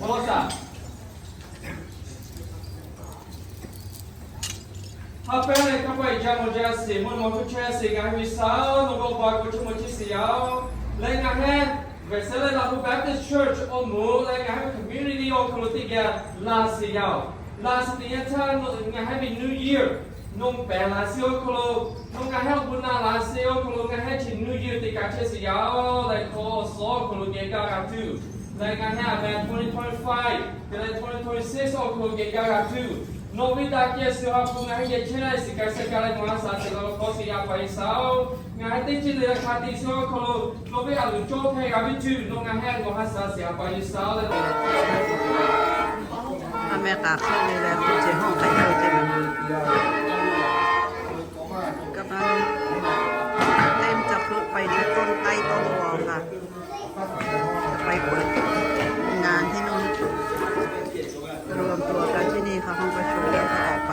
Hk'aw saˍ, ha pehˇ leh kaˇ pawˆ-e jaˇ mawˬ jaˇ sheˍ, mvuhˇ naw ma hk'oˆ chehˇ sheˍ, ngaˬ hui ve saˍ, nawˬ g'awˇ ba k'o chehˇ mawˬ chehˇ sheˍ yaˇ-oˬ. Leh ngaˬ hui Visalia Laˬ hu Baptist Church awˬ moˍ leh ngaˬ hui ve community awˬ hk'aw lo teˇ geh laˬ sheˍ yaˇ-oˬ. Laˬ sheˍ teꞈ yanˇ htaˇ ngaˬ hui ve New Year nawˬ pehˬ laˬ sheˍ awˬ hk'aw lo, nawˬ ngaˬ hui awˬ bon naꞈ laˬ sheˍ awˬ hk'aw lo, ngaˬ hui chi New Year teꞈ kaꞈ chehˇ sheˍ yaˇ-oˬ. Leh hk'aw suh awˬ hk'aw lo geh gaˇ g'a tuˬ, leh ngaˬ hui a meh twenty twenty-five te leh twenty twenty-six awˬ hk'aw lo geh gaˇ g'a tuˬ, nawˬ ve daꞈ kehˬ suh ha hpu ngaˬ hui geh chehˇ laˇ sheˍ, kaꞈ sheh ka leh nawˬ ha shaˍ sheˍ la lo k'awꞈ sheˍ yaˇ paˍ Yeˍsuˆ-oˬ. Ngaˬ hui teˇ ceuˬ le hk'a te sheˍ awˬ hk'aw lo, nawˬ ve a loˍ cawˇ hpehˇ g'a ve tuˬ, nawˬ ngaˬ hui a nawˬ ha shaˍ sheˍ a paˍ Yeˍsuˆ leh, a meh k'aꞈ hk'aˇ ve leh hk'aw ceh hawˇ k'ai cawˇ ceh ve, ka pa, teˇ mvuhˇ ca hpeuˆ paiˇ te tawˇ k'ai tawˇ lo a hk'a. ไปเปิดงานที่นู่น รวมตัวกันที่นี่ค่ะ ห้องประชุม แล้วก็ออกไป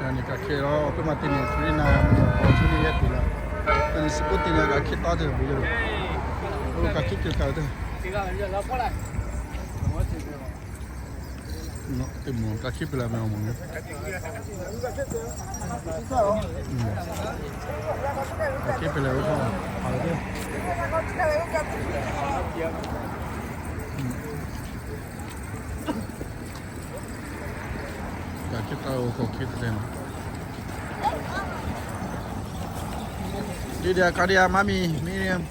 Yaꞈ nyi kaꞈ hk'e la, awˬ hk'e maˇ te nyi, hk'e na, mvuhˇ naw ma hk'aw chehˇ ve yaˇ teꞈ la, yaꞈ nyi suhˉ k'oˆ te nyi kaꞈ hk'e taˇ te ve yoˬ. Oˇ kaꞈ hk'e te kaꞈ te. Nawˬ teˇ moˍ kaꞈ hk'e peuˬ la meh awˬ moˍ. Kaꞈ hk'e peuˬ leh oˇ hk'aw a ve teˇ Kaꞈ hk'e taˇ oˇ hk'aw hk'e te leh nawˬ. Lydia, Kadia, Mami, Miriam.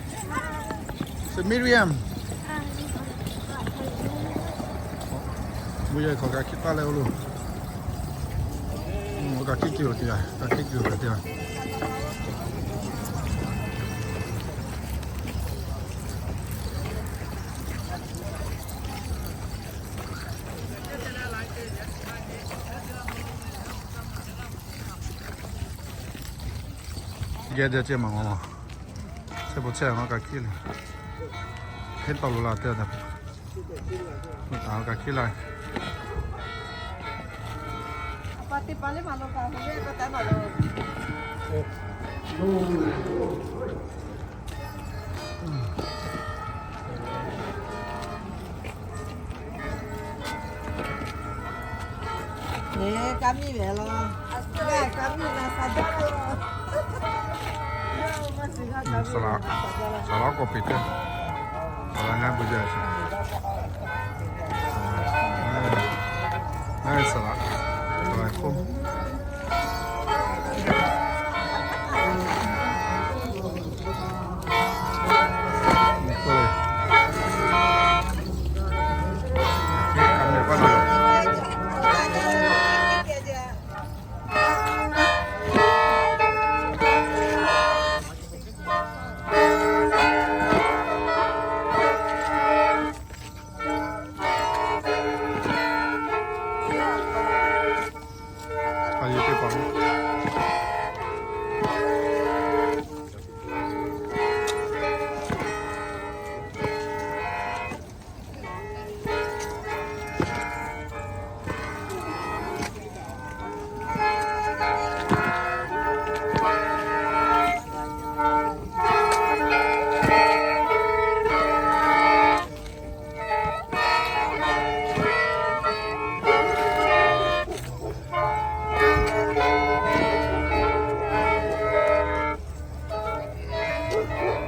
Miriam. Mvuhˇ yeˬ hk'aw kaꞈ hk'e taˇ leh oˇ lo. Oˇ kaꞈ hk'e ceuˬ teꞈ, kaꞈ hk'e ceuˬ kaꞈ teꞈ. Geh deh ceh maˬ ngaw, chehˇ bon chehˇ ngaˬ kaꞈ hkiˉ le. Hk'e tawˆ lo la te, kaꞈ hkiˉ la. Saˍ laꞈ k'awꞈ peꞈ teˇ, saˍ laꞈ ngaˇ bvuhꞈ jaˇ sheˍ. Saˍ laꞈ, saˍ laꞈ hk'oˆ.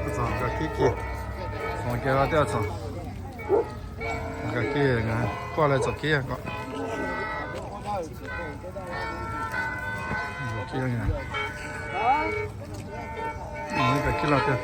Aˬ, kaꞈ hkiˉ hkiˉ, aˬ, geh la teˇ aˬ, kaꞈ hkiˉ ngaˬ kawˆ leh cawˬ hkiˉ kawˆ. Kaꞈ hkiˉ la teˇ aˬ.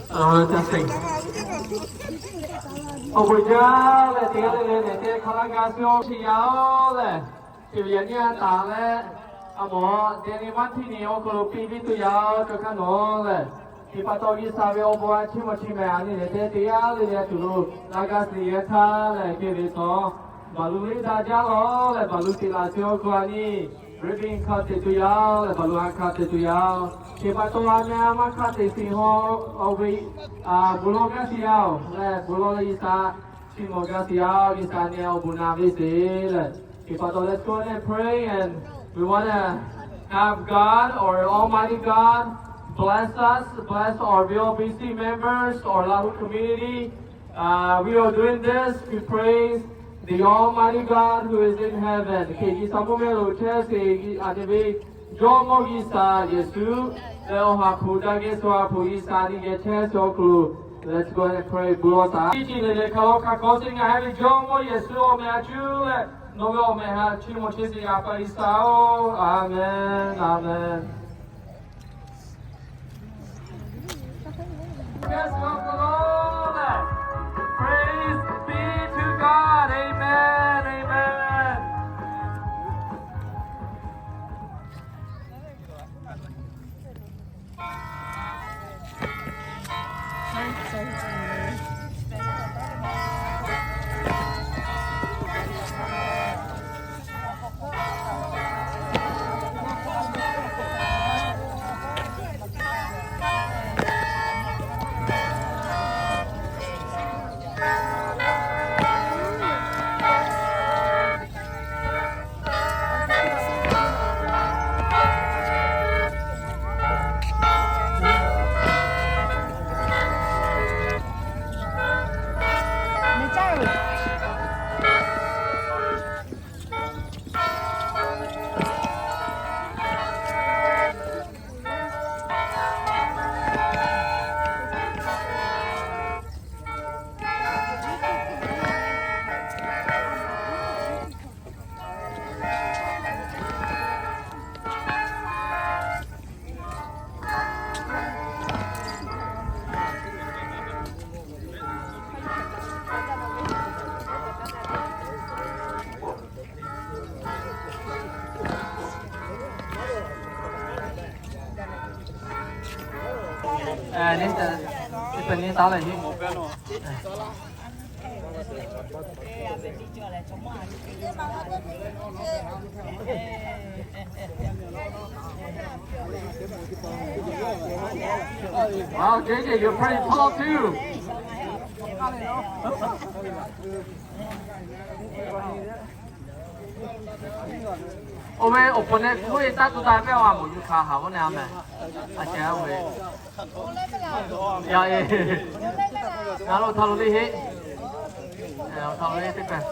Awˬ bon jaˇ leh teˇ g'aˇ le le nehˬ te hk'a laˇ g'a suh-oˬ, chi yaˇ-oˬ lehˬ, chi ve yaꞈ nyi a taˍ leh, a mawˬ deh ni maˇ htiˇ ni awˬ hk'aw lo piˇ piˇ tuˬ yaˇ-oˬ cawˬ hk'aˇ nawˬ lehˬ, chi pa taw G'uiˬsha ve awˬ bon a chiˇ mvuh chi mehˍ a nyi nehˬ te teˇ g'aˇ le le a tuˬ lo laˇ gaˇ suh yaˇ htaˇ lehˬ, hk'e ve taw Baˬ lu liˇ daꞈ jaˇ lawˬ leh, baˬ lu teꞈ laˬ chehˇ awˬ hk'aw a nyi, ribbon hkanˍ teꞈ tuˬ yaˇ leh, baˬ lu ha hkanˍ teꞈ tuˬ yaˇ. Chi pa taw a meh a maˇ hkanˍ teꞈ shiˍ haw, awˬ ve, a, bon lawˬ gaˇ shiˍ yaˇ-oˬ leh, bon lawˬ leh G'uiˬsha chiˇ mvuh gaˇ shiˍ yaˇ-oˬ, G'uiˬsha nyi awˬ bon na ve sheˍ leh. Chi pa taw let's go ahead and pray and we wanna have God or Almighty God bless us, bless our V O B C members, our Lahu community. Uh, we are doing this to praise the Almighty God who is in heaven. Hk'e G'uiˬsha mvuhˇmiˬ lo chehˇ sheˍ a nyi ve Jawˇmawˇ G'uiˬsha Yeˍsuˆ leh Awˬ ha hpu daꞈ kehˬ shu ha hpu G'uiˬsha nyi geh chehˇ sheˍ awˬ hk'aw lo, let's go and pray. Bon lawˬ taˍ. Teˇ ceuˬ le le hk'a law hk'a k'awꞈ sheˍ ngaˬ hui ve Jawˇmawˇ Yeˍsuˆ awˬ meh a cuˇ leh, nawˬ ve awˬ meh htaꞈ chiˇ mvuh chehˇ sheˍ yaˇ paˍ G'uiˬsha-oˬ, a menˬ, a menˬ. Praise be to God. Amen. Amen. Wow, J J, you're pretty tall too. Oˇ ve awˬ hpon neh hkuˇ e taˇ tuˬ taˇ pehˇ a moˍ yuˬ hkanˍ haˍ g'awˇ neh a meh. A ceh oˇ ve. Yaˇ e. Ngaˬ lo htaꞈ lo le heˆ. Htaꞈ lo le teˇ pehˍ.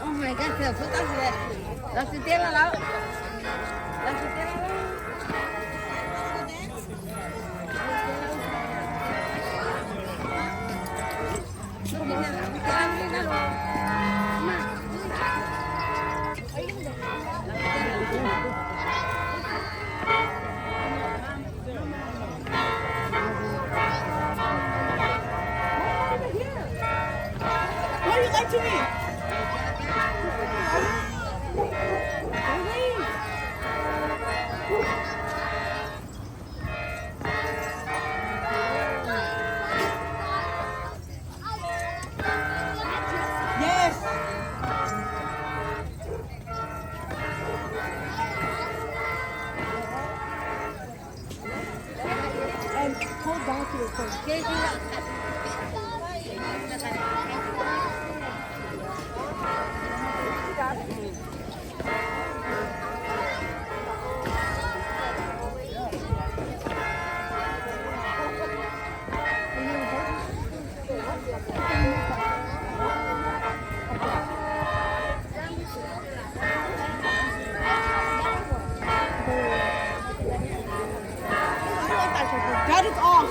Oh my God, เธอพูดตั้งเลย เราซื้อเตี้ยแล้ว เราซื้อเตี้ยแล้ว Why you lie to me? Yes. And hold on to your phone. That is off.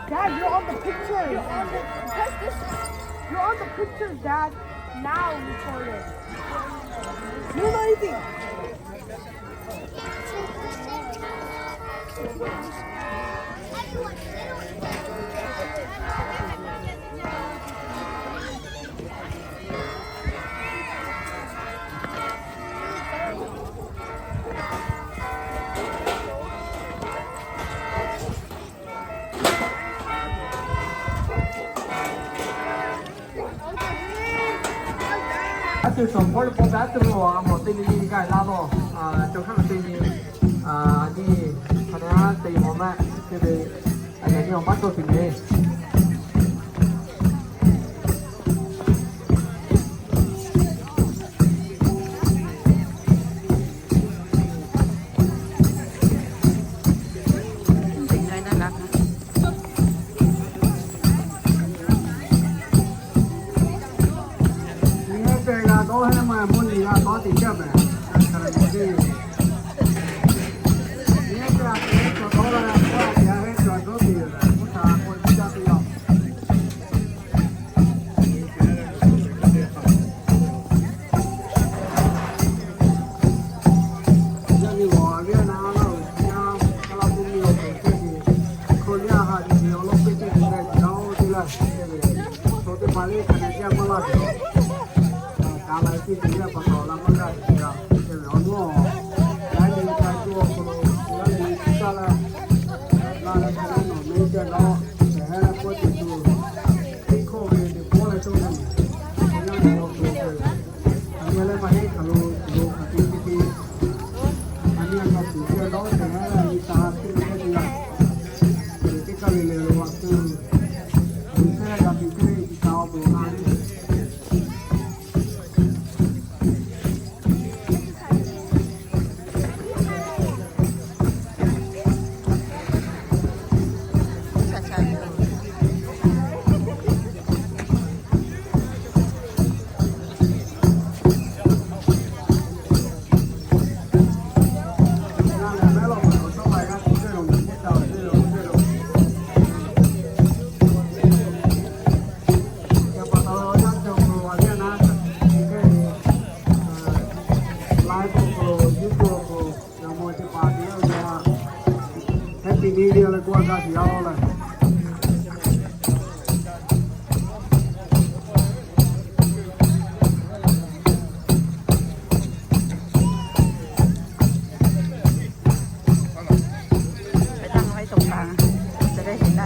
Dad, you're on the picture. You're on the picture, Dad. Now record it. No, no, easy. Aˉ te shawˍ hpawˇ le paw pehˇ aˉ te lo a mawˬ teˇ nyi nyi gaˇ laˇ lawˬ. Cawˬ hk'aˇ teˇ nyi, a nyi, hk'a te a te mawˬ mehˆ te ve, a nyi awˬ maˇ cawˬ tuˬ ve. Nyi heˆ ceh g'a dawˇ heˆ maˇ mvuhˇ nyi g'a dawˇ te caˇ mehˍ. Nyi heˆ ceh g'a te cawˬ dawˇ la, k'oˆ a te a heˆ cawˬ dawˇ te yoˬ, k'oˆ htaꞈ k'oˆ caˇ te yaˇ. Yaˇ miˇ g'awˬ a viˉ a na a laˇ oˬ, yaˇ a laˇ k'oˆ miˇ awˬ pon chehˇ ve, hk'aw yaˇ haꞈ yuˬ ve awˬ lawn teˇ ceuˬ te leh, yaˇ oˇ teˇ laˇ chehˇ ve, chaw teˇ hpaˍ le hk'a dehꞈ yaˇ maˇ laˇ ve, kaˍ la ve teˇ ceuˬ yaˇ pa taw la maˇ g'aˇ ve yaˇ chehˇ ve awˬ lawn, yaˇ le ca co awˬ hk'aw lo, yaˇ le ca laˇ, la leh hk'a dehꞈ nawˬ meh ceh law, hk'e heh leh pawˆ tuˬ tuˬ, teˇ hkawˇ ve teˇ pawˆ leh cawˇ ve, yaˇ le awˬ hk'aw lo, a nyi leh maˇ heˆ hk'aˬ lo, lo hk'aˬ te te te, a nyi a hk'aˬ tuˬ ceh law, hk'e heh leh nyi ta hk'e te te yaˇ, teˇ kaˇ le le lo a tuˬ, lo chehˇ g'a tuˬ chehˇ ve nyi ta awˬ bon na le. Happy New Year leh k'oˆ a gaˇ tuˬ yaˇ oˇ leh. Awˬ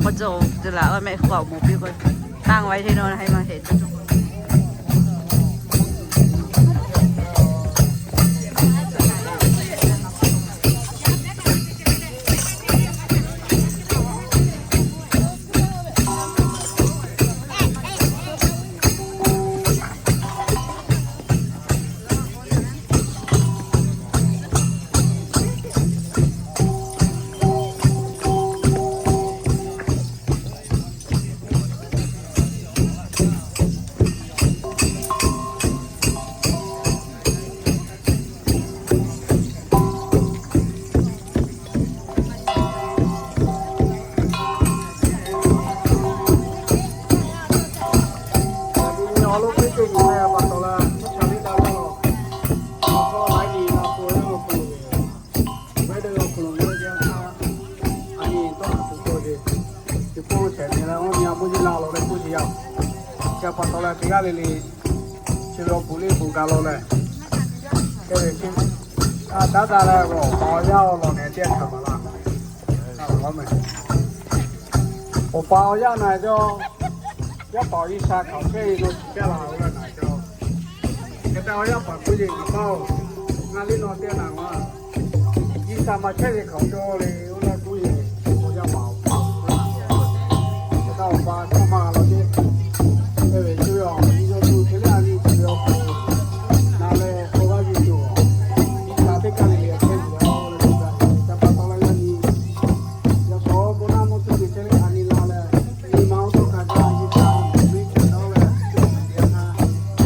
hk'aw cawˬ te laꞈ, oˇ mehˆ hk'aw awˬ moˍ piˇ k'o, tanˇ g'a ve hk'e naw na hk'e maˇ heˆ. Chi pa taw leh teˇ g'aˇ le le, chi ve awˬ puˍ liˇ puˍ ga law leh, a taˉ taˇ leh awˬ pa awˬ yaˇ awˬ lawn nehˬ teˇ htaꞈ maˍ laˇ. Awˬ pa awˬ yaˇ na cawˇ, yaˇ paˍ G'uiˬsha hkaoˍ hkehˇ ve naw chi caˇ la ve na cawˇ. Hk'e te awˬ yaˇ paˍ k'oˆ ve, Ngaˬ pa-oˬ, ngaˬ liˇ naw teˇ naˍ ma G'uiˬsha maˍ chehˇ ve hkaoˍ cawˇ le, oˇ leh k'oˆ ve, awˬ yaˇ paˍ awˬ pa hk'e te awˬ pa cawˇ ma law ce. Hk'e ve co yawˇ awˬ nyi yawˇ tuˬ hk'e le a nyi tuˬ ve awˬ hk'aw lo, na leh hk'aw g'aˇ yuˬ tuˬ, G'uiˬsha teˇ kaˇ le le chehˇ yuˬ la leh, ca pa taw leh yaˇ nyi, yaꞈ k'aw bon naˇ mawˇ tuˬ te chehˇ le a nyi la leh, nyi ma oˇ tawˇ hk'a gaˇ G'uiˬsha ve ceuˬ taw leh,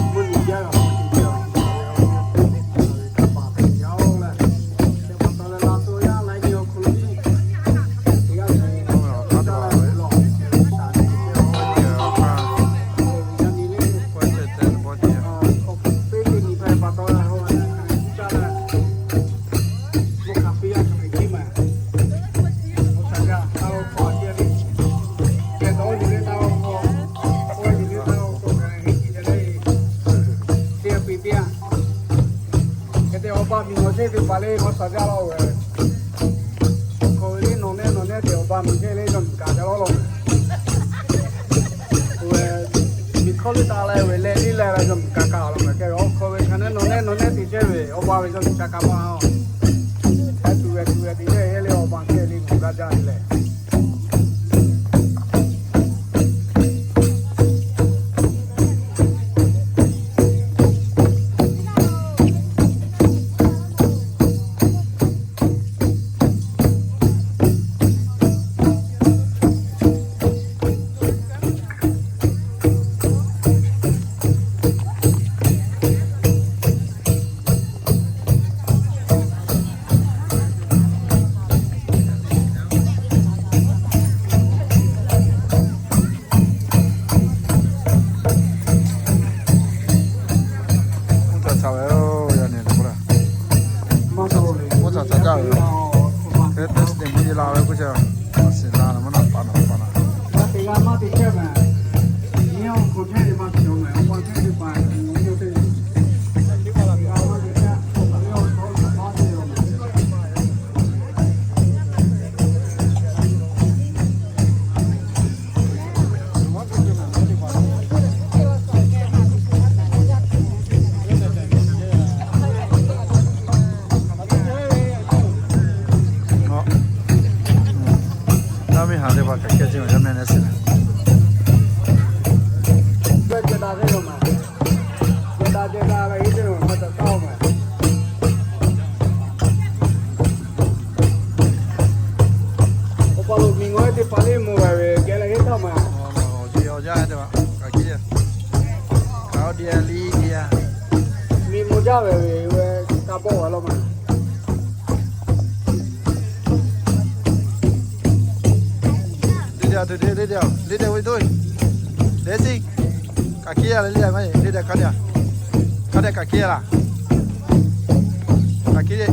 mvuhˇ nyi jaˇ g'a mawˇ tuˬ te a, G'uiˬsha ve awˬ hk'aw lo ca pa taw yaˇ-oˬ leh, ca pa taw leh la to yaˇ la nyi awˬ hk'aw lo nyi, teˇ g'aˇ le le ca la ve lawˬ, G'uiˬsha ve awˬ hk'aw lo yaˇ nyi le, awˬ hk'aw lo teˇ nyi hpehꞈ pa taw leh, oˇ ve hk'a leh, Mvuhˇ hk'a piˇ yaˇ chaw hk'e kiˉ maˬ. Oˇ htaꞈ g'a taˇ oˇ hk'aw a ciˉ ve, geh dawˇ yuˬ le taˇ oˇ hk'aw, oˇ yuˬ le taˇ oˇ hk'aw, g'a heˆ kiˉ te le. Teˇ g'aˇ piˇ teˇ g'aˇ. Hk'e te awˬ pa miˬ nawˬ chehˇ te paˍ le, awˬ shaˍ jaˇ laˇ-oˬ ve. Awˬ hk'aw ve le nawˬ nehˉ nawˬ nehˉ te awˬ pa miˬ chehˇ le, yawˇ miˬ kaˍ jaˇ laˇ law ve. Oˇ ve miˬ hkawˇ le taˍ leh ve leh liˇ leh la yawˇ miˬ kaˍ kaˍ law ve. Hk'e awˬ hk'aw ve hk'a nehˉ nawˬ nehˉ nawˬ nehˉ te chehˇ ve awˬ pa ve yawˇ miˬ ca kaˍ maˇ-oˬ. Hk'e tuˬ ve tuˬ ve te chehˇ ve le awˬ pa hk'e le kuˬ g'a jaˇ ve lehˬ. Ca ve, yaˇ nehˬ le k'o la, maˇ ca ca jaˇ ve yoˬ. Hk'e te shiˍ te mvuhˇ yeˬ la ve k'oˆ ce, a shiˍ la na maˇ na pa na pa na. Naˇ miˇ ha teˇ hpaˍ kaꞈ kehˉ ce maˬ yaˇ mehˆ leh shiˍ. Awˬ pa lo miˬ ngawˬ-e teˇ hpaˍ le mawˬ g'a ve geh leh heˆ taˇ ma. Awˬ, awˬ, awˬ, awˬ, kaꞈ kiˇ, kaꞈ awˬ diꞈ liˇ diꞈ. Miˬ mawˬ jaˇ ve ve, ka bawˆ g'a law ma. Liˇ diꞈ, liˇ diꞈ, liˇ diꞈ ve to. Dehꞈ shiˍ. Kaꞈ kiˇ a le, liˇ diꞈ maˇ, liˇ diꞈ hk'a dehꞈ, hk'a dehꞈ kaꞈ kiˇ a laˬ. Kaꞈ kiˇ le.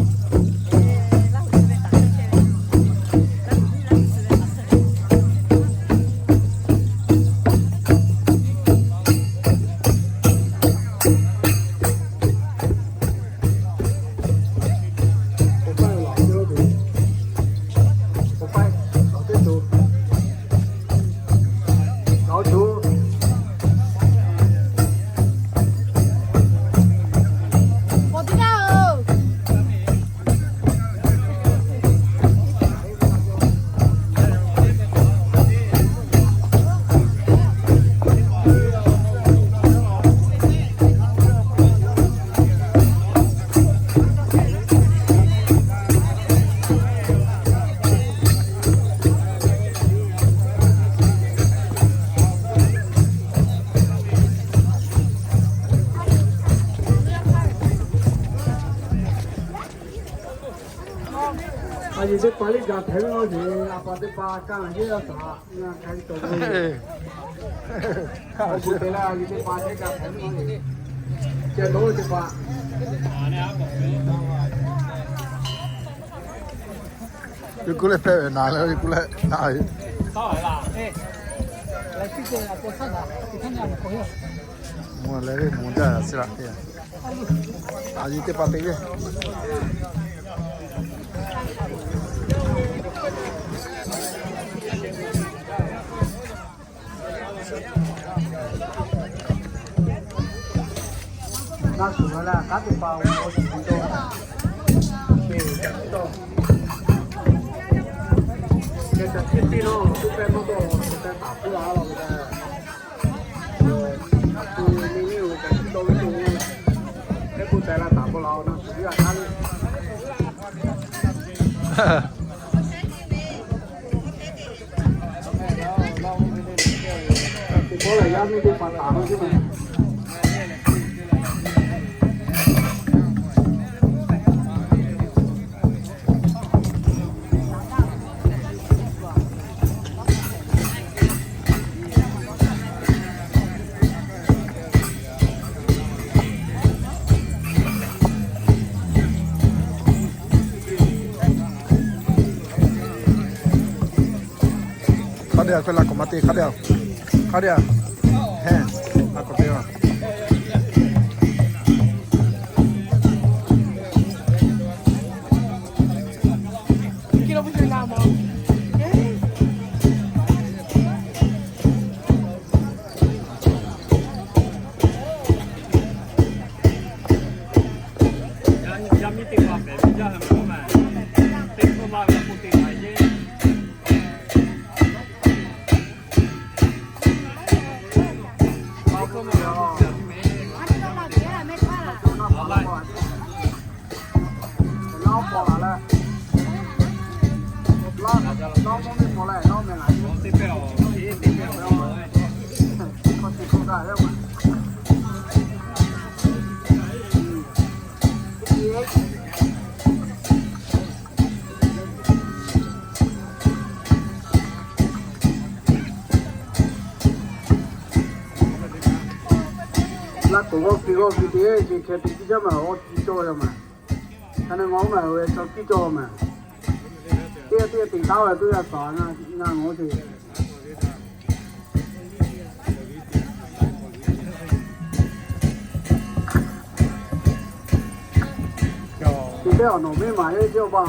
A yehˬ teˇ hpaˍ liˇ gaˬ hpehꞈ ve law sheˍ, a pa teˇ hpaˍ kaˇ yeˉ a taꞈ ngaˬ hk'a te la, a yehˬ teˇ hpaˍ teˇ gaˬ hpehꞈ ve law sheˍ, ceh dawˇ teˇ hpaˍ. Yawˇ kuˇ leh hpehꞈ ve naˍ leh, yawˇ kuˇ leh naˍ ve. Mvuhˇ leh ve mvuhˇ jaˇ shiˍ laꞈ te. A yehˬ teˇ hpaˍ te ve. Naˆ shuˍ la leh, a kanˉ teˇ hpaˍ awˬ shuˍ te dawˇ, te caˬ tiˉ taˇ, te caˬ tiˉ tiˇ nawˇ, tuˇ pehˇ mawˇ dawˇ, te pehˇ taˍ puˇ la lawˬ ve. Aˬ htoꞈ ma le le, caˬ tiˉ dawˇ ve to, teˇ hk'oˆ teh la taˍ k'o la, naˆ shuˍ tiˉ g'a hk'aˇ le. Hk'a dehꞈ a k'o la k'awꞈ maˇ te, hk'a dehꞈ a, hk'a dehꞈ a, heˆ, la k'awꞈ te a. K'oˍ g'awˇ piˇ g'awˇ piˇ te ce hkeh te tiˇ jaˇ maˬ, awˬ tiˇ cawˇ ve maˬ. Hk'a ne ngawˬ maˬ ve chaw tiˇ cawˇ maˬ. Teˇ g'aˇ teˇ g'aˇ te taˉ ve teˇ g'aˇ taˍ ngaˬ ngaˬ ngawˬ ce. Te teˇ awˬ nawˬ meˇ maˬ heˆ ce awˬ pa.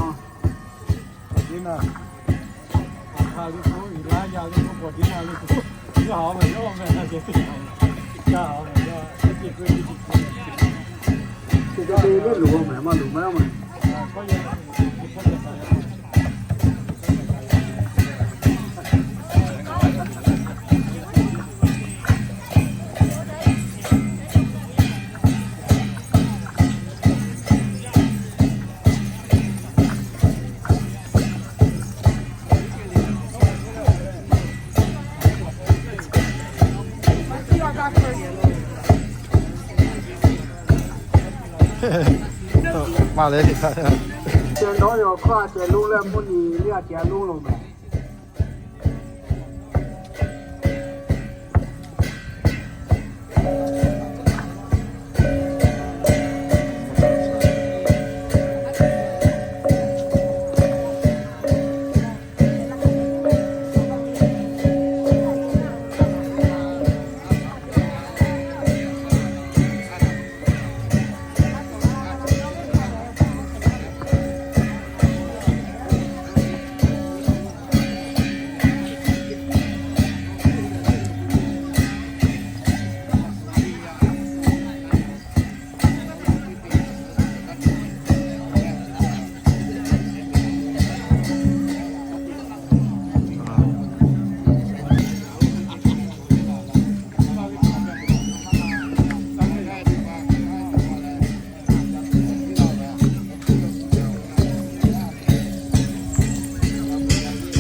Te teˇ luˬ maˬ maˇ luˬ maˇ maˬ. Maˇ le, ceh nawˉ yaw hkawˇ a ceh lonˉ leh mvuhˇ nyi liˇ a ceh lonˉ lo meh.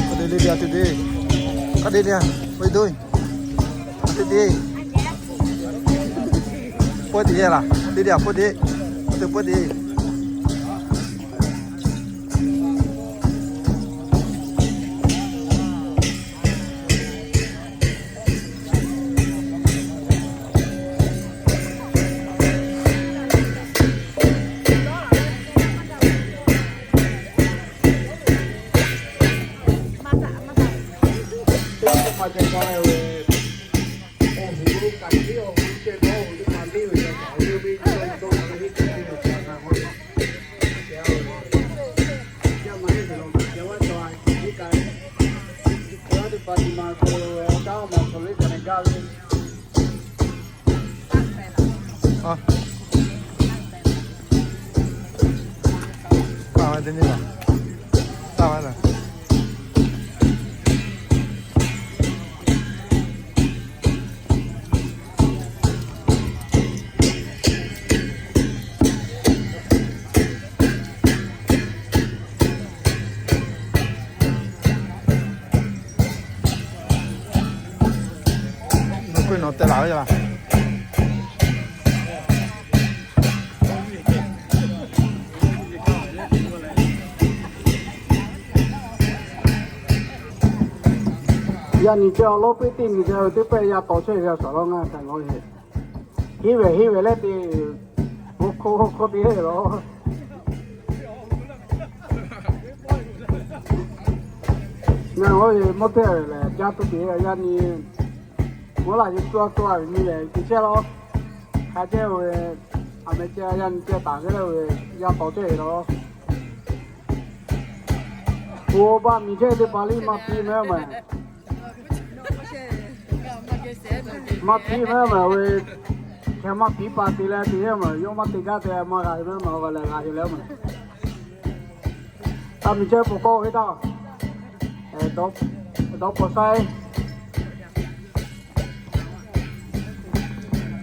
Hk'a dehꞈ le, a teˇ deˇ. Hk'a dehꞈ le, peuˬ doˇ. A teˇ deˇ. Peuˬ teˇ yehˬ laˬ. Teˇ deˇ a peuˬ deˇ. A teˇ peuˬ deˇ. Nawˬ k'oˆ ve nawˬ teh laˬ ve laˬ. Yaꞈ nyi ceh awˬ lawˉ piˇ teˇ nyi ceh teˇ pehˇ yaˇ taw chehˇ ve a shaˍ law ngaˇ htaꞈ ngaˬ hui heˆ. Heˆ ve heˆ ve leh te, g'awˇ hk'oˆ g'awˇ hk'oˆ te heˆ law. Ngaˬ hui mawˇ teˇ lehˬ jaˇ tuˬ te yaˇ nyi, mawˇ laˬ yawˇ tcuh a tcuh a ve nyi lehˬ te chehˇ law. Hk'a ceh ve, a meh ceh yaˇ nyi ceh taˍ ve le ve, yaˇ taw ceh ve law. K'o, baˆ miˬ chehˇ teˇ hpaˍ liˇ maˇ piˇ mehˉ mehˍ. Maˇ piˇ mehˉ mehˍ ve, hkeh maˇ piˇ pa te leh te mehˉ mehˍ, yawˇ maˇ te gaˇ te maˇ g'a ve mehˉ mehˍ, g'a leh g'a ve leh mehˬ. A miˬ chehˇ pawˬ k'awˇ ve taˇ, dawˇ pawˬ shaiˉ,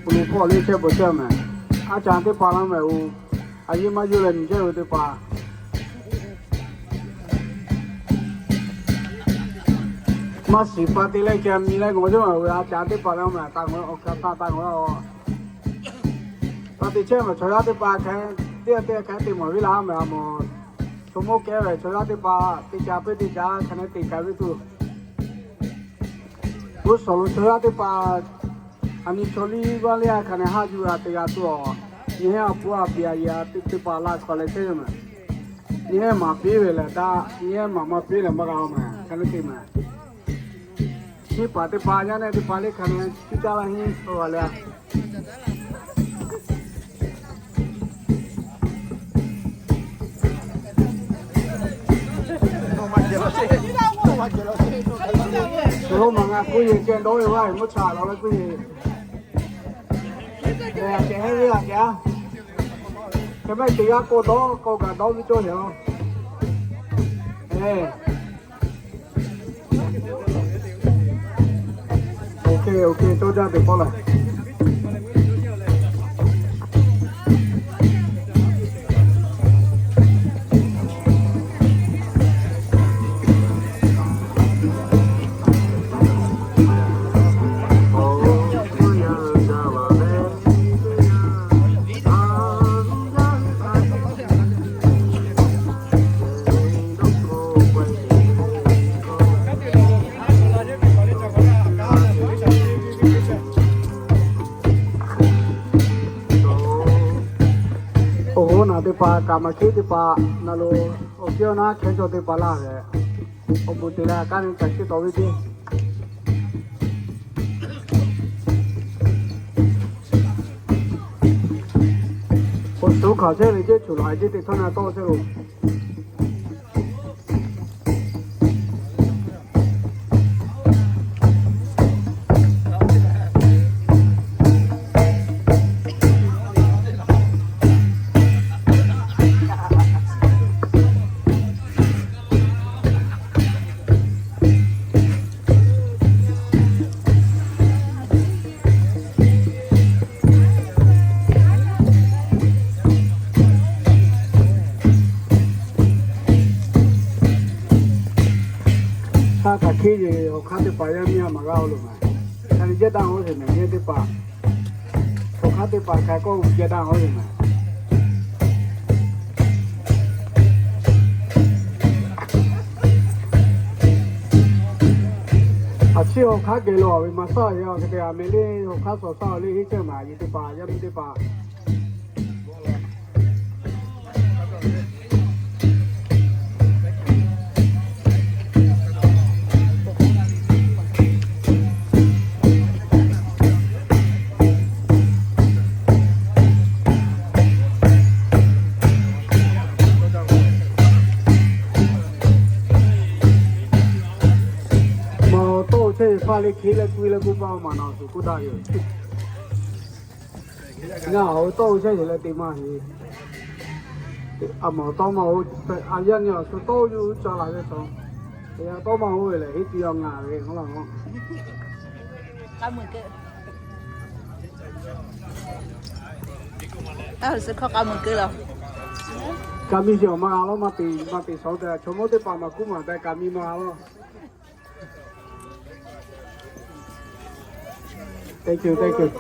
pawˬ lo hpawˇ le chehˇ pawˬ chehˇ mehˍ. A caˍ teˇ hpaˍ laˇ mehˍ oˬ, a yeˇ maˇ yeˇ leh miˬ chehˇ ve teˇ hpaˍ maˇ shiˍ pa te leh ca mi leh ngaˬ hui ve a caˍ teˇ hpaˍ laˇ mehˍ, taˇ ngaˬ hui awˬ hk'aˇ taˇ taˇ ngaˬ hui a. Taˇ te chehˇ mehˍ chaw yaˇ teˇ hpaˍ hk'e, teˇ g'aˇ teˇ g'aˇ hk'e te maˍ ve laˇ mehˍ a mawˬ. Chaw mawˇ kehˉ ve chaw yaˇ teˇ hpaˍ teˇ ca peuˬ teˇ ca hk'e ne te ka ve tuˬ. G'uˇ suhˍ lo chaw yaˇ teˇ hpaˍ Aˬ nyi chaw liˇ vaˇ liˇ a hk'aˬ nehˬ haˆ yuˬ a teˇ g'aˇ tuˬ awˬ, nyi heˉ a puˇ a piˍ a yeˬ a teˇ teˇ hpaˍ laˇ hk'aw leh chehˇ ve mehˬ. Nyi heˉ maˍ piˇ ve lehˬ daꞈ, nyi heˉ maˍ maˇ piˇ lehˬ maˇ g'a mehˬ, hk'aˬ nehˬ te mehˬ. Hiˆ paˍ teˇ hpaˍ yaˇ nehˆ teˇ hpaˍ liˇ hk'aˬ nehˬ tiˇ caˇ la hiˆ awˬ g'a leh a. Shu lo maˬ ngaˬ kuˇ yeˬ ceh dawˇ ve vaˇ ve mvuhˇ cha la ve kuˇ yeˬ. Ceh heˆ ve a ceh a. Hk'e mehˆ teˇ g'aˇ k'o dawˇ k'o kaꞈ dawˇ ve cawˇ heˬ a. Ok, ok, tawˇ jaˇ teˇ pawˆ la. Awˬ hoˉ naˬ teˇ hpaˍ kaꞈ maˇ hkiˉ teˇ hpaˍ na lo, awˬ kiˇ awˬ naˉ hkehˉ cawˬ teˇ hpaˍ laˇ ve, awˬ bon te leh kaˇ ni kaꞈ hkiˉ tawˍ ve teˇ Awˬ shuˍ hk'aˬ chehˇ ve ceˇ, choˬ laˬ ceˇ, teˇ htawˇ na tawˆ chehˇ lo. Hk'aˬ htaꞈ hkiˇ yeˬ, awˬ hk'aˇ teˇ hpaˍ yaˇ miˇ a maˍ g'a oˬ lo maˬ. Hk'aˬ li jehˇ daˇ oˬ heˬ mehˬ, miˇ teˇ hpaˍ. Awˬ hk'aˇ teˇ hpaˍ hk'aˬ k'oˆ jehˇ daˇ oˬ heˬ mehˬ. Aˬ chi awˬ hk'aˇ geh lo a ve maˇ saˉ ve, a hk'e te a meh le, awˬ hk'aˇ suh saˉ le, heˆ chehˇ maˬ, yeˬ teˇ hpaˍ, yaˇ miˇ teˇ hpaˍ. Maˬ tawˇ chehˇ ve hpaˇ le hkiˉ leh k'oˆ leh k'oˆ paˇ maˬ na tuˬ k'oˆ daꞈ yoˬ. Ngaˬ awˬ tawˇ chehˇ yoˬ leh te maˇ heˆ. A maˬ tawˇ maˇ oˬ, a yaˇ nyi awˬ shu tawˇ yuˬ ca laˬ ve chaw, a tawˇ maˇ oˬ ve lehˬ, heˆ ti a ngaˬ ve k'oˆ laˇ. Ka miˇ shiˍ awˬ ma a lawˇ, maˇ te, maˇ te shaw te, chaw mawˇ teˇ hpaˍ maˬ kuˉ maˬ te ka miˇ ma a lawˇ. Thank you, thank you.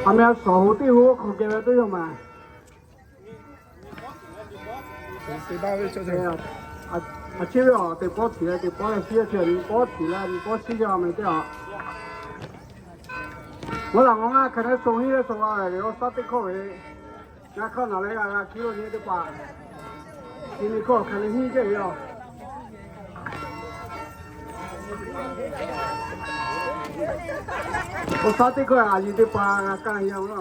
A meh a shaˍ hoꞈ teˇ hoꞈ hk'aw geh ve teˇ yoˬ maˬ. A ciˉ ve a teꞈ pawˆ htiꞈ leh teꞈ pawˆ leh shiˉ yaˇ chi a nyi pawˆ htiꞈ leh nyi pawˆ shiˉ yaˇ meh teˇ a. Ngaˬ laˬ ngaˬ ngaˇ hk'aˬ hk'e suh hiˉ leh suh la ve awˬ suhˉ teˇ hkawˇ ve, ngaˬ hk'aˇ naˬ leh g'a g'a hkiˇ lo nyi teˇ hpaˍ, chi nyi hkawˇ hk'aˬ hk'e hiˉ cehˇ ve yoˬ. Awˬ suhˉ teˇ hkawˇ a nyi teˇ hpaˍ g'a kaˇ yanˇ laˇ.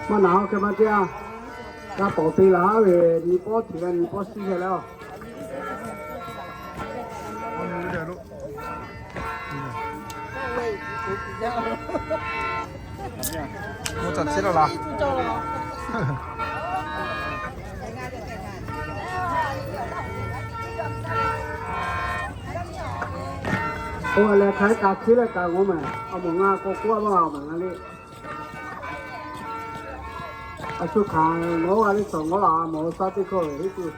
Maˇ naˬ oˇ hk'e maˇ teˇ aˇ, g'a pawˍ te laˬ ve, nyi pawˆ htiꞈ g'a nyi pawˆ shiˉ hk'e leh oˬ. Oˇ htaꞈ chi la laˬ. Oˇ a leh hk'aˬ hk'e kaꞈ hk'e leh kaꞈ ngawˬ mehˍ. A mawˬ ngaˬ k'awꞈ k'oˆ a maˇ a mawˬ ngaˬ le. A shu hk'aˬ ngawˬ a le tawˍ ngawˬ laˬ a mawˬ suhˉ teˇ hkawˇ ve heˆ tuˬ.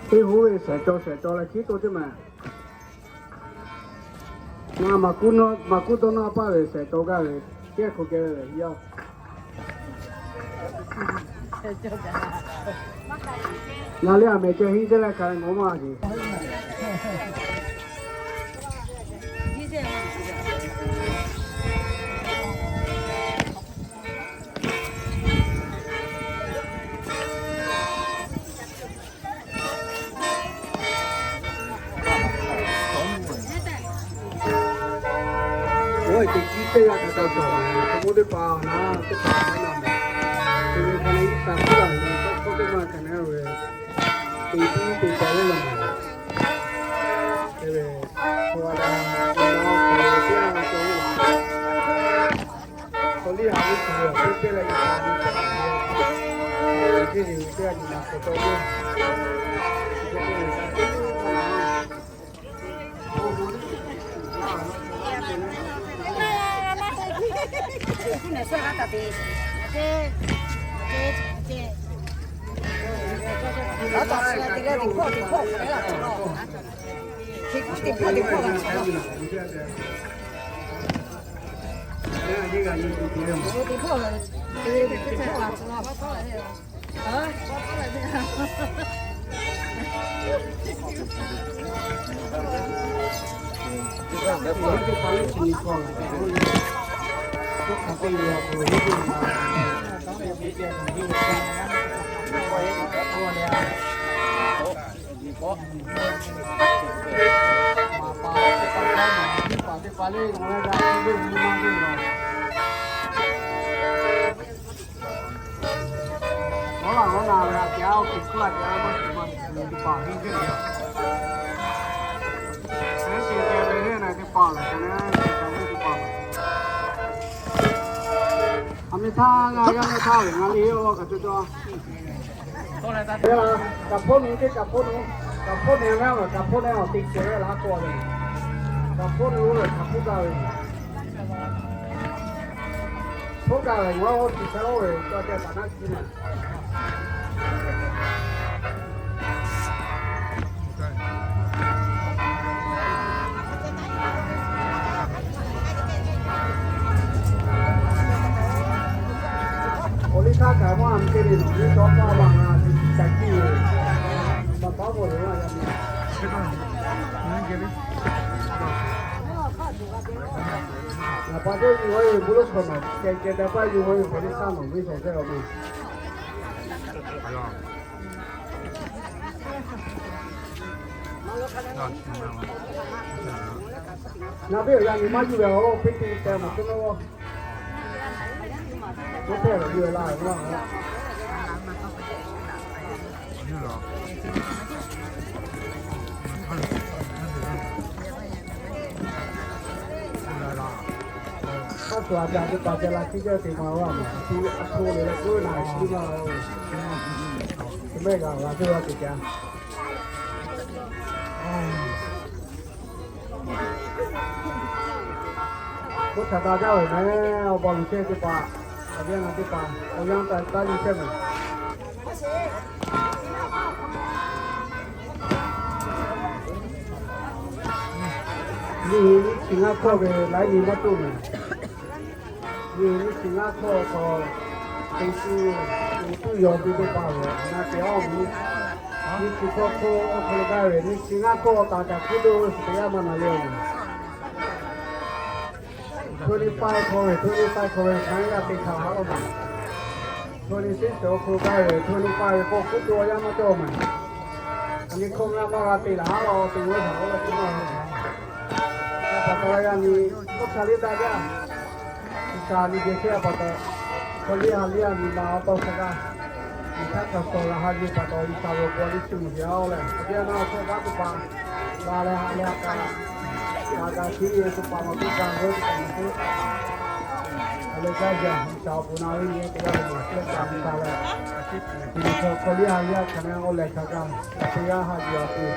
Teˇ hoˉ ve shehˍ caw shehˍ caw leh hkiˉ to teˇ maˬ. Ngaˬ maˍ kuˉ dawˇ nawˇ paˇ ve shehˍ caw gaˇ ve, kehˉ hk'o geh ve yoˬ. Ngaˬ le aˬ mehˍ ceh henˇ ceh leh hk'aˬ hk'e ngawˬ maˇ g'a sheˍ. Oˇ ve teꞈ chiˉ teˇ g'aˇ hk'a ca cawˬ ve, hk'a mawˇ teˇ hpaˍ na teˇ hpaˍ na mehˍ. Te ve hk'a leh Iˉsaˍ hk'oˆ la ve tawˇ hkawˇ teˇ maˇ hk'a na ve, teꞈ chiˉ teˇ ca leh la mehˍ. Te ve, hk'aw la, hk'aw la teˇ g'aˇ cawˬ ve. Hk'aw liˇ a ve tuˬ ve awˬ hk'oˆ teˇ leh Iˉsaˍ ve ca ve, teˇ ve teˇ g'aˇ nyi ma hk'aw cawˬ ve. A mi htaˇ ngaˬ yaˇ mehˆ htaˇ ve ngaˬ le oˇ kaꞈ cawˬ cawˬ. Kaꞈ hpawˇ nu teˇ kaꞈ hpawˇ nu, kaꞈ hpawˇ neh ve, kaꞈ hpawˇ neh awˬ te ceh ve laˇ k'o ve, kaꞈ hpawˇ nu oˇ ve kaꞈ hpawˇ gaˇ ve, hpawˇ gaˇ ve, ngaˬ oˇ tuˬ hk'e oˇ ve cawˬ ceh taˍ naˉ ciˉ na. Awˬ liˇ htaˇ kaꞈ maˇ te ve nawˬ liˇ tawˇ paˇ maˇ g'a te ca tiˉ ve, maˇ paˉ k'oˆ ve maˇ g'a ve. Ngaˬ pa teˇ nyi g'aw ve bon lawˇ hkawꞈ nawˬ ceh ceh te paˇ nyi g'aw ve hk'aˬ teˇ hk'aˇ nawˬ ve shawˍ chehˇ a ve. Ngaˬ ve awˬ yaˇ nyi maˇ yuˬ ve a, oˇ hpeˇ te te maˬ teˇ nawˇ g'aˇ. Oˇ hpehˇ lawˬ yuˬ ve la ve a. Hk'a shuˍ a jaˇ teˇ hpaˍ ceh la hkiˇ jaˇ te ma va maˬ, a hto leh leh k'oˆ ve na shiˍ ma, mehˆ g'a g'a teˇ g'aˇ te ca. K'oˆ htaꞈ taˇ jaˇ ve meh, awˬ baˬ luˬ chehˇ teˇ hpaˍ, awˬ viˉ na teˇ hpaˍ awˬ yanˇ taˇ taˇ nyi chehˇ meh. Nyiˇ nyiˇ chi ngaˇ hkawˇ ve laiˉ nyi maˇ toˆ meh. Nyiˇ nyiˇ chi ngaˇ hkawˇ hk'aw, te shu, uˍ tuˇ yaw tuˇ teˇ hpaˍ ve na te awˬ meh. Nyiˇ chi hkawˇ hk'oˆ awˬ hk'aw lo gaˇ ve nyiˇ chi ngaˇ hkawˇ taˍ taˍ kuˉ lo suhˍ teˇ g'aˇ maˇ na le. Twenty five hkawˇ ve, twenty five hkawˇ ve hk'a g'a te htaꞈ ha lo meh. Twenty six awˬ hk'aw lo gaˇ ve twenty five ve k'awꞈ kuˉ to awˬ yanˇ maˇ cawˬ meh. A nyi hkawˇ ngaˇ maˇ g'a te laˬ ha lo te ve htaꞈ k'oˆ la te maˇ g'a. A pa taw g'a yaˇ nyi k'oˆ hk'a liˇ daꞈ jaˇ. G'uiˬsha nyi geh chehˇ a pa taw, hk'aw liˇ ha liˇ a nyi ma awˬ tawˇ hk'a gaˇ, nyi htaˇ hk'a sawˍ g'a ha nyi pa taw G'uiˬsha ve awˬ pon liˇ chi mvuhˇ yaˇ oˬ leh, awˬ viˉ awˬ nyi awˬ hkawˇ baˆ teˇ hpaˍ g'a leh ha leh ha k'a, g'a g'a hkiˇ ve teˇ hpaˍ maˇ biˇ g'a g'awˇ teˇ hpaˍ maˇ te. A leh gaˇ jaˇ G'uiˬsha awˬ pon na ve nyi teˇ g'aˇ ve maˬ shehˆ kaꞈ G'uiˬsha leh, chi nyi hkawˇ hk'aw liˇ ha liˇ a hk'a neh awˬ lehˬ hk'a gaˇ, teˇ g'aˇ ha yuˬ a tuˬ,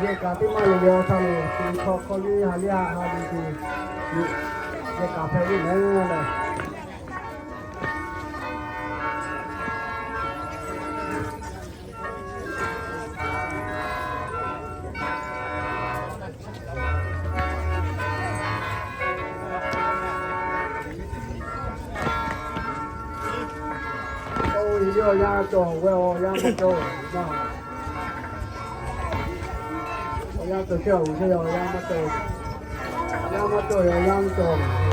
yehˬ kaꞈ teˇ maˇ loˍ ve awˬ hk'aw lo chi nyi hkawˇ hk'aw liˇ ha liˇ a ha nyi tuˬ, yehˬ kaꞈ hpehꞈ ve meh leh. Oˇ, yawˇ awˬ yanˇ cawˬ, wehˬ awˬ yanˇ maˇ cawˬ, awˬ yanˇ cawˬ chehˇ, awˬ yanˇ maˇ cawˬ, awˬ yanˇ maˇ cawˬ, awˬ yanˇ cawˬ.